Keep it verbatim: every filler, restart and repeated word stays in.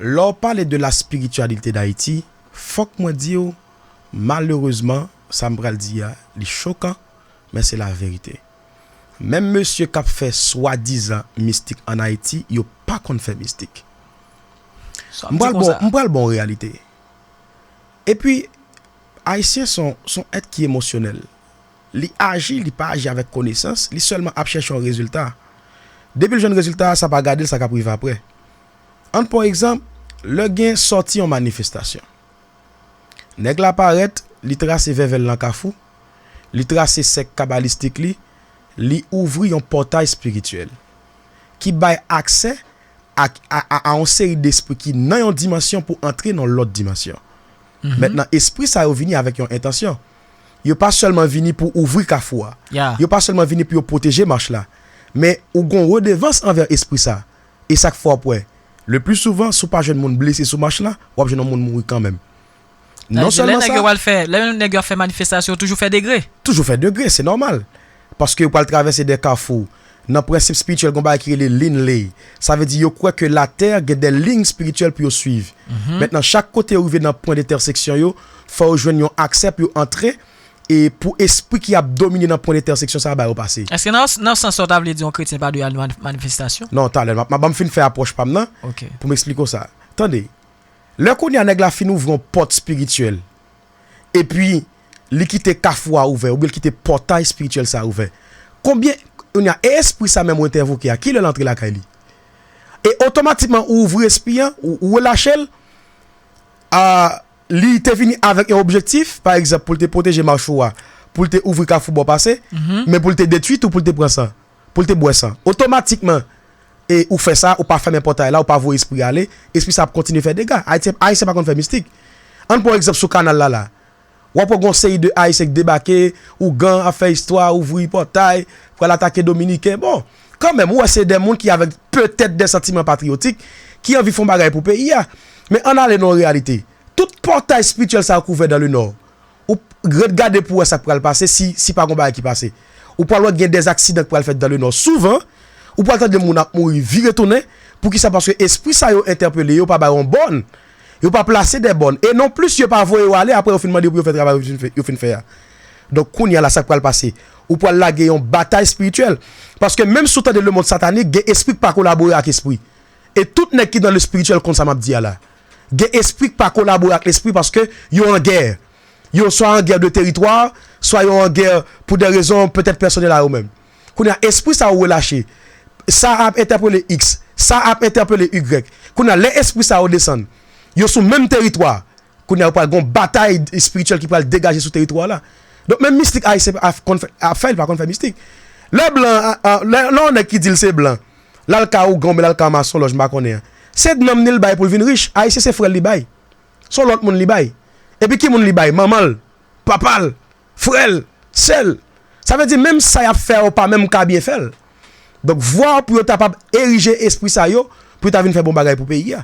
Lè w pale de la spiritualité d'Haïti, fòk mwen di w, malerezman, sa m pral di a, li chokan, men se laverite. Menm mesye k ap fè swadizan mistik ann Ayiti, yo pa konn fè mistik. M pral bon, m pral bon reyalite. Epi, Ayisyen se yon, se yon èt ki emosyonèl. Li aji, li pa aji avèk konesans, li sèlman ap chèche yon rezilta. Depi l jwenn rezilta a, sa pa gade l, sa k ap rive apre. Ann pran egzanp, lè gen sòti yon manifestasyon. Nèg la parèt, li trase vèvè l nan kafou, li trase sèk kabalistik li, li ouvri yon pòtay espirityèl ki bay aksè a, a, a, a yon seri despri ki nan yon dimansyon pou antre nan lòt dimansyon. Mentnan, espri sa yo vini avèk yon entansyon. Yo pa sèlman vini pou ouvri kafou a. Yo pa sèlman vini pou yo pwoteje mach la. Men ou gon redevans anvè espri sa. E sa k fè w ap wè, le pli souvan, si w pa jwenn moun blese sou mach la, w ap jwenn yon moun mouri kanmenm. Non sèlman sa, lè nèg yo pral fè, lè nèg yo ap fè manifestasyon, yo toujou fè degre. Toujou fè degre, se nòmal. Paske yo pral travèse de kafou. Nan prensip espirityèl, gon bagay ki rele ligne ley. Sa vle di yo kwè ke latè gen de liy espirityèl pou yo swiv. Mentnan, chak kote yo rive nan pwen de entèseksyon yo, fò yo jwenn yon aksè pou yo antre e pou espri ki ap domine nan pwen de entèseksyon sa a ba yo pase. Èske nan, nan sans sa w ta vle di yon kretyen pa dwe al nan manifestasyon? Non, talè, m ap, m ap, ban m fin fè apwòch pa m nan pou m eksplike w sa. Tande, lè kounye a nèg la fin ouvri yon pòt espirityèl, epi li kite kafou a ouvè, oubyen li kite pòtay espirityèl sa a ouvè. Konbyen, kounye a, e espri sa menm ou entèvoke a, kilè l antre lakay li? E otomatikman ou ouvri espri an, ou, ou relache l, a, li te vini avèk yon objektif, pa egzanp, pou l te pwoteje mach ou a, pou l te ouvri kafou ba w pase, men pou l te detwi tou, pou l te pran san, pou l te bwè san. Otomatikman, e ou fè sa, ou pa fèmen pòtay la, ou pa voye espri a ale, espri sa ap kontinye fè dega. Ayisyen, Ayisyen pa konn fè mistik. Ann pran egzanp sou kanal la la. W ap wè gon seri de Ayisyen k debake, ougan ap fè istwa, ouvri pòtay, pral atake Dominiken. Bon, kanmenm, ou wè se de moun ki avèk petèt de santiman patriyotik, ki anvi fè yon bagay pou peyi a. Men ann ale nan yon reyalite. Tout pòtay espirityèl sa yo k ouvè dans le nord. Ou ret gade pou wè sa k pral pase si, si pa gon bagay ki pase. Ou pral wè gen de aksidan k pral fèt dans le nord. Souvan, ou pral tande moun ap mouri, vire tounen. Poukisa? Paske espri sa yo entèpele yo pa bay yon bòn. Yo pa plase de bòn. E non plis yo pa voye yo ale apre yo fin mande pou yo fè travay yo fin fè, yo fin fè a. Donk, kounye a la, sa k pral pase? Ou pral lage yon batay espirityèl. Paske menm si w tande lemonn satanik, gen espri k pa kolabore ak espri. E tout nèg ki nan lespirityèl konn sa m ap di a la. Gen espri k pa kolabore ak lespri paske yo an gè. Yo swa an gè de teritwa, swa yo an gè pou de rezon petèt pèsonèl a yo menm. Kounye a, espri sa yo relache. Sa ap entèpele X, sa ap entèpele Y. Kounye a, lè espri sa yo desann, yo sou menm teritwa. Kounye a, yo pral gon batay espirityèl ki pral degaje sou teritwa la. Donk, menm mistik ayisyen ap konn fè, ap fè, li pa konn fè mistik. Lè blan, a, a, lè, lè yon nèg ki di l se blan, l al ka ougan oubyen l al ka mason lòj, m pa konnen an. Se nanm ni l bay pou l vin rich. Ayisyen se frè l li bay. Se yon lòt moun li bay. Epi ki moun li bay? Manman l, papa l, frè l, sè l. Sa vle di menm sa y ap fè a, yo pa menm ka byen fè l. Donk, vwa pou yo ta kapab erije espri sa yo, pou yo ta vin fè bon bagay pou peyi a.